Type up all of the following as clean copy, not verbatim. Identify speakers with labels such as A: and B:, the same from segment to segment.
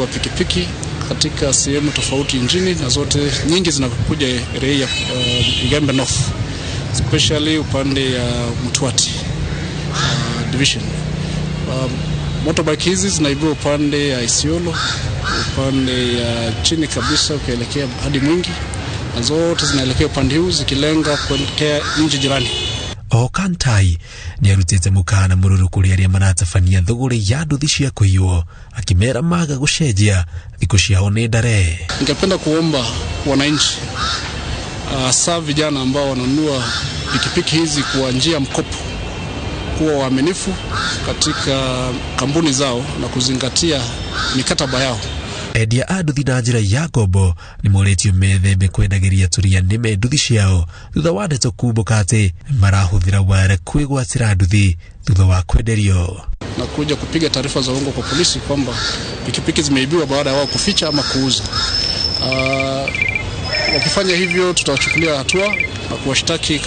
A: Wa pikipiki katika sehemu tofauti nchini na zote nyingi zinakuja area ya Igembe North, especially upande ya Mtwati division. Motorbike hizi zinaibiwa upande ya Isiolo, upande ya chini kabisa ukielekea hadi Mwingi, na zote zinaelekea upande huu zikilenga kuelekea nchi jirani.
B: O Kantai nĩ arutĩte mũkana mũrũrũ kũrĩ arĩa maratabania thũgũrĩ ya nduthi cia kũiywo, akĩmera maga gũcenjia thikũ ciao nĩ ndare.
A: Ningependa kuomba wananchi, hasa vijana ambao wananunua pikipiki hizi kwa njia mkopo, kuwa waaminifu katika kampuni zao na kuzingatia mikataba yao.
B: Endia a nduthi na njĩra ya ngombo nĩ morĩtio metheme kwendagĩria tũria nĩme nduthi ciao thutha wa ndeto kumbũka atĩ marahũthĩra wara kwĩgwatĩra nduthi thutha wa kwenderio.
A: Na kuja kupiga taarifa za uongo kwa polisi kwamba pikipiki zimeibiwa baada ya wao kuficha ama kuuza. Wakifanya hivyo tutawachukulia hatua na kuwashtaki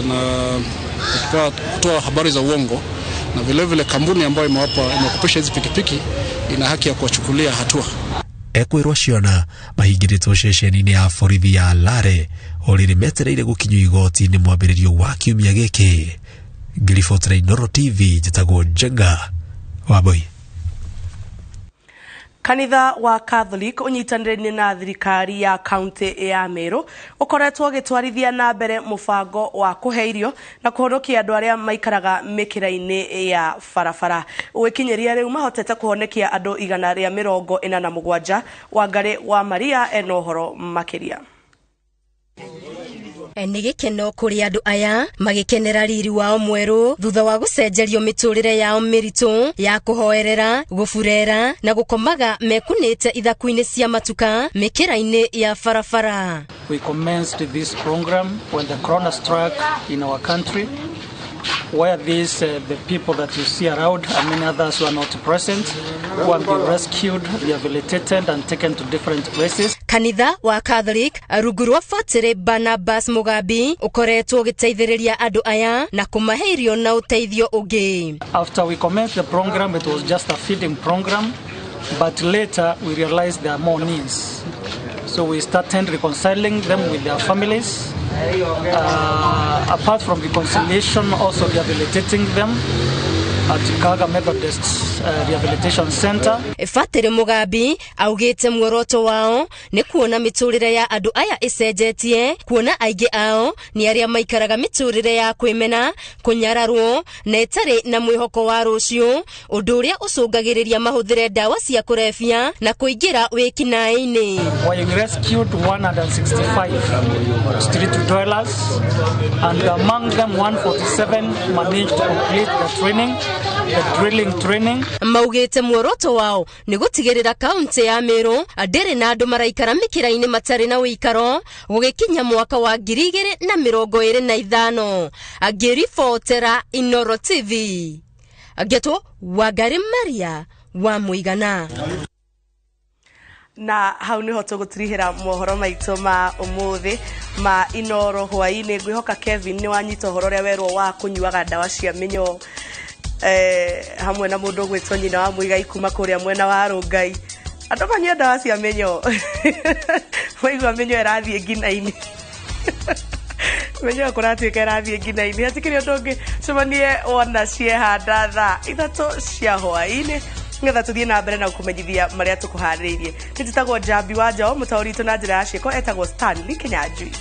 A: na kutoa habari za uongo, na vile vile kampuni ambayo imewakopesha hizi pikipiki ina haki ya kuwachukulia hatua.
B: Ekwĩrwo ciona mahingĩrĩtwo ceceni-inĩ ya borithi ya Lare o rĩrĩ metereire gũkinyio igoti-inĩ mwambĩrĩrio wa kiumia gĩkĩ. Ngĩribotera Inooro TV, njĩtagwo Njenga Wambui.
C: Kanitha wa Catholic ũnyitanĩire na thirikari ya kaunti ya Meru ũkoretwo ũgĩtwarithia na mbere mũbango wa kũhe irio na kũhonokia andũ arĩa maikaraga mĩkĩra-inĩ ya barabara. Ũgĩkinyĩria rĩu mahotete kũhonokia andũ 147. Wangarĩ wa Maria ena ũhoro makĩria.
D: Nĩ gĩkeno kũrĩ andũ aya magĩkenera riri wao mwerũ thutha wa gũcenjerio mĩtũrĩre yao mĩritũ ya kũhoerera, gũburera na gũkomaga mekunĩte ithaku-inĩ cia matuka mĩkĩra-inĩ ya barabara.
E: We commenced this program when the corona struck in our country, where the people that you see around and many others who are not present, who have been rescued, rehabilitated and taken to different places.
D: Kanitha wa Catholic rungu rwa Fatĩrĩ Barnabas Mugambi ũkoretwo ũgĩteithĩrĩria andũ aya na kũmahe irio na ũteithio ũngĩ.
E: After we commenced the program, it was just a feeding program, but later we realized there are more needs. So we started reconciling them with their families. Apart from reconciliation, also rehabilitating them at Kaga Methodist Rehabilitation Center.
D: Fatĩrĩ Mugambi augĩte muoroto wao nĩ kuona mĩtũrĩre ya andũ aya ĩcenjetie, kuona aingĩ ao nĩ arĩa maikaraga mĩtũrĩre ya kwĩmena, kũnyararwo na ĩtarĩ na mwĩhoko wa rũciũ, ũndũ ũrĩa ũcũngagĩrĩria mahũthĩre ndawa cia kũrebia na kũingĩra wĩkinaĩ-inĩ.
E: We rescued 165 street dwellers, and among them 147 managed to complete the training, the drilling training.
D: Maugĩte muoroto wao nĩ gũtigĩrĩra kaunti ya Meru ndĩrĩ na andũ maraikara mĩkĩra-inĩ matarĩ na ũikaro gũgĩkinya mwaka wa 2025. Ngĩribotera Inooro TV, Ngetwo Wangari Maria wa Mũigana.
C: Na hau niho tũgũtirihĩra mohoro maitũ ma ũmũthĩ ma Inooro hwaĩ-inĩ. Ngwĩhoka Kevin nĩ wanyita ũhoro ũrĩa werwo wa kũnyuaga ndawa cia mĩnyoo hamwe na mũndũ ũgwĩtwo nyina wa Mũigai kuma kũrĩa mwena wa Rũngai. Andũ manyue ndawa cia mĩnyoo waigua mĩnyoo ĩrathiĩ ngina-inĩ, mĩnyoo kũratuĩka ĩrathiĩ ngina-inĩ. Hatikĩrĩ ũndũ ũngĩ, cemanie wona ciehanda thaa 3 cia hwaĩ-inĩ nĩgetha tũthiĩ na mbere na gũkũmenyithia marĩa tũkũharĩrĩirie. Nĩ njĩtagwo Njambi wa Njaũ, mũtaũri witũ na njĩra ya ciĩko etagwo Stanley Kinyanjui.